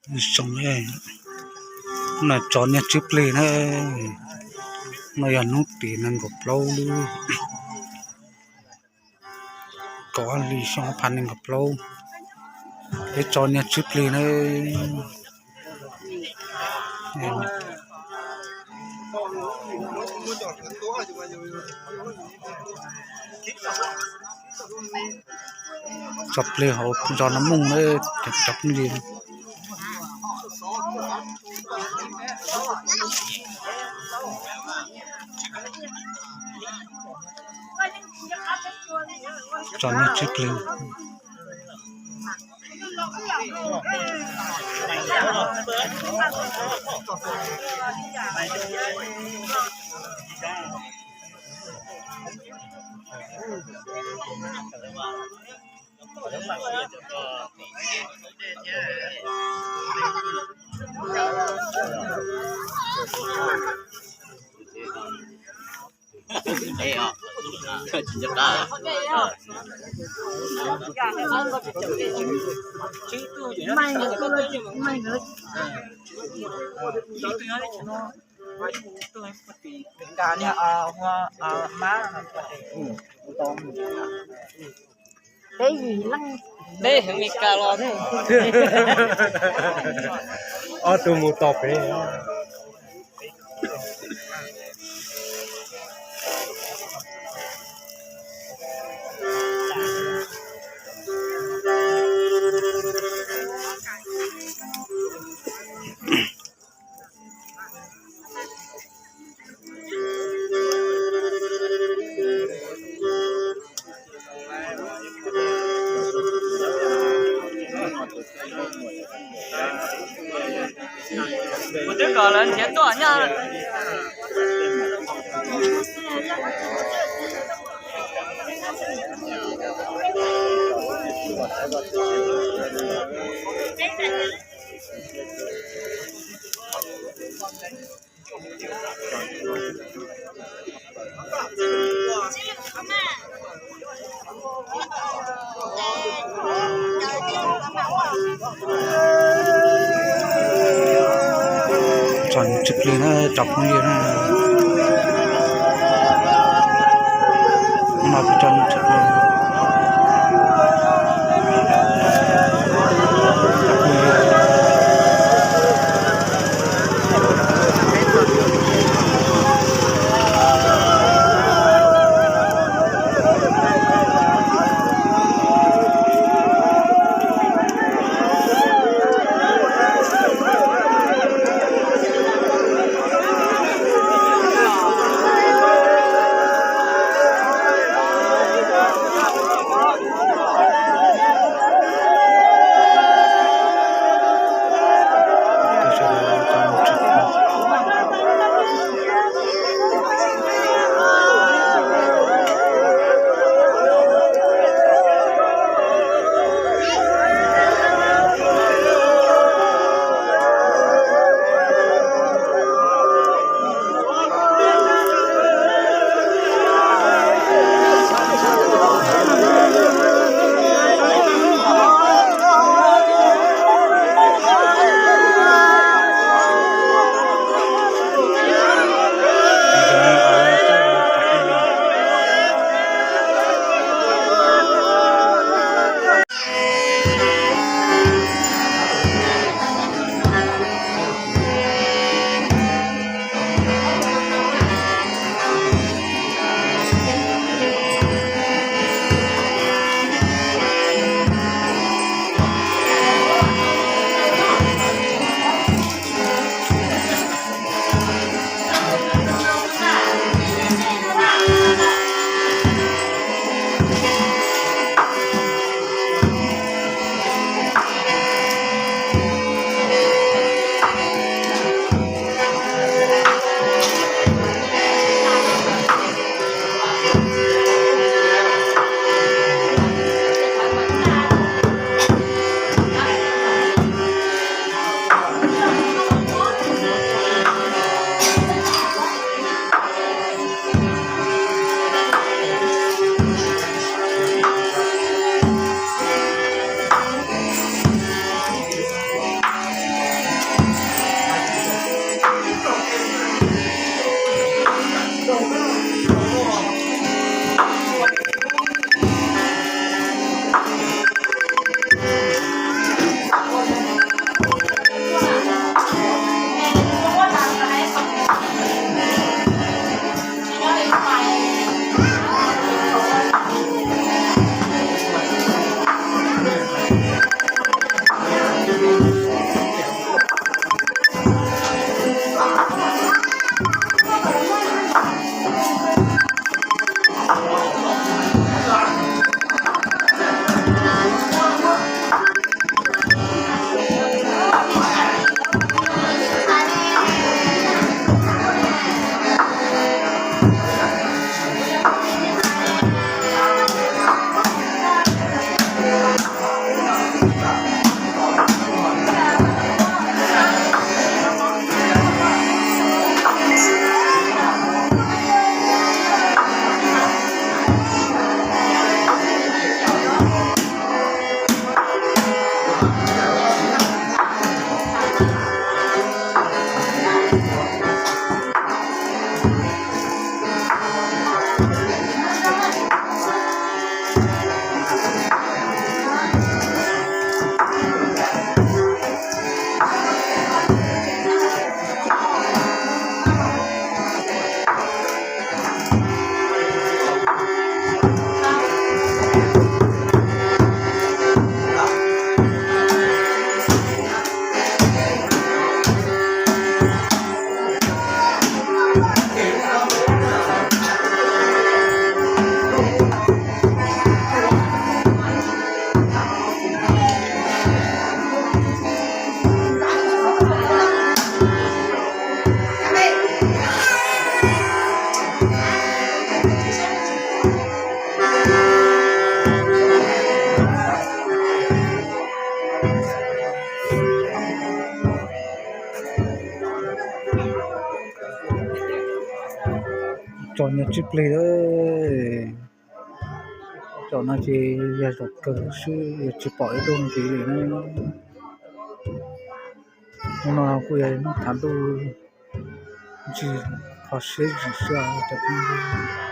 Zoo, no tso niag tswb plig na. No yog hnub tim nees nkaum plaub lub kaum ob hlis xyoo ob phav nees nkaum plaub. Peb tso niag tswb plig na. Tso plig hauv zos Nab Mooj na, cov phooj ywg. Tso niag tswb plig. Deb heev li cas los ob tug mus tos pem. Kuv twb kom lawv nrhiav tuaj nyob. Tso niag tswb plig na cov phooj ywg na. No kuv tso niag tswb plig. Tsom nyiaj tsib plig lawm. Tsom no ces yog zaum kawg xwb, yog tsis pom ib tug ntxiv li na. Hnub no kuj yog hnub thav ntuj ntsis kho siab zim xwb os cov phooj ywg.